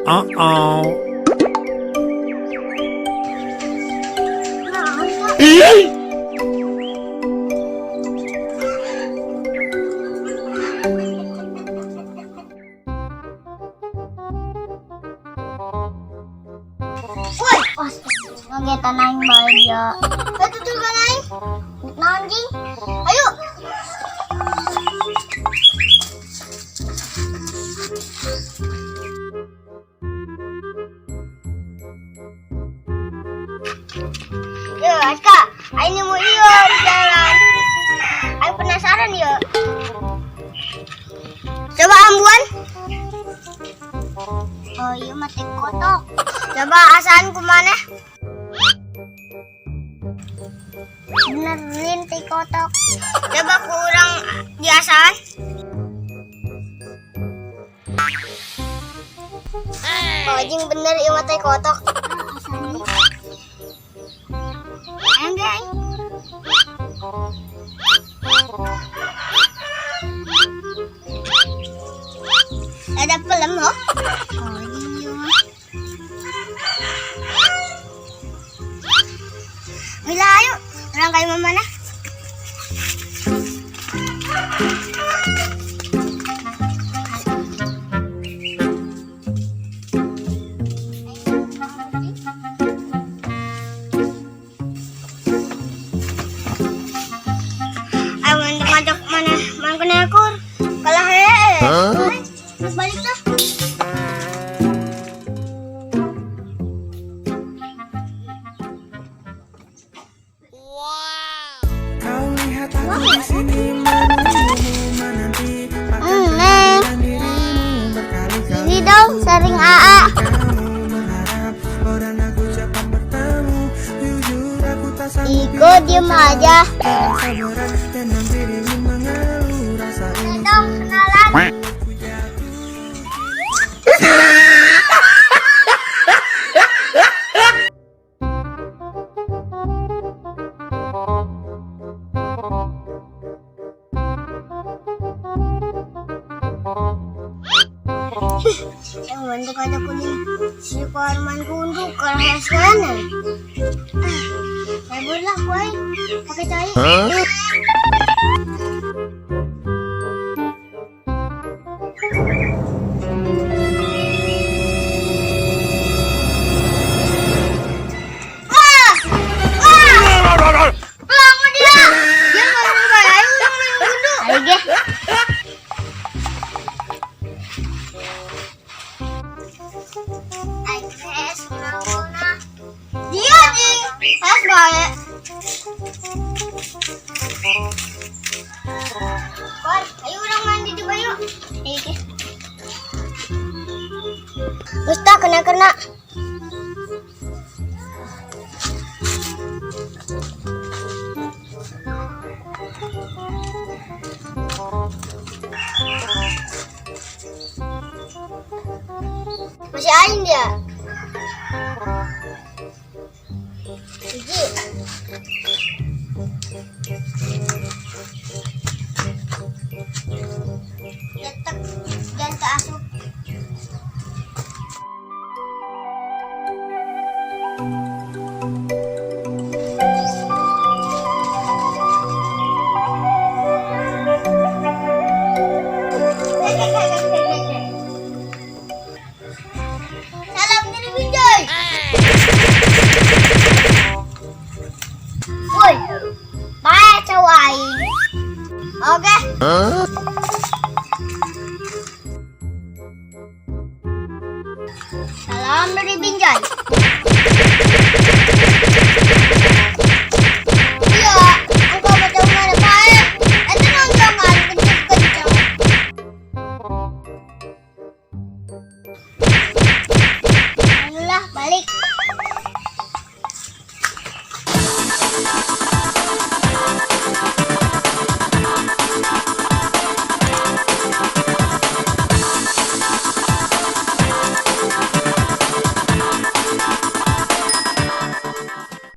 Uh-oh. Naon? Woi, ngagetan aing bae dia. Eh, tuturkeun aing. Naon, jing? Ayo. Yo, Aska, aing nemu ieu di jalan. Aing penasaran ya. Coba ambuan. Oh iya, mati kotok. Coba asaan kumana? Benerin ti kotok. Coba kurang diasaan. Oh, jing bener ieu mah teh kotok. Asaan. Ayo, guys. Ada film loh. Oh iya. Mila, ayo. Terang kayak mama nah. Ayo ngajak mana mana kena ekor. Kalah he. Huh? Balik dah. Kau lihat aku di sini menunggumu menanti bahkan Neng. kehadiran dirimu berkali-kali Ini dong sering AA. kamu berharap oh dan aku cepat bertemu jujur aku tak sanggup Iko diem aja. terasa berat dan hampir ingin mengeluh rasa ini Dong kenalan. ku jatuh. Yang bentuk ada kuning si Parman kunduk kalau sana. Saya lah gue pakai cai. Huh? Wah! Wah! Pelangu dia. Dia nggak mau bayar, ayo orang main gundu. Ayo ge. Ayo es ngawona. Dia jing, es bae. Kor, ayo orang mandi di bayu. Ayo ge. Gusta kena kena. Masih aing dia. Hiji. Letak jangan asup. Salam dari Binjai. Woi, bye cowok aing. Oke. Huh? Salam dari Binjai. Iya, engkau betul mana baik. Itu nontongan kenceng-kenceng. Ayolah, balik.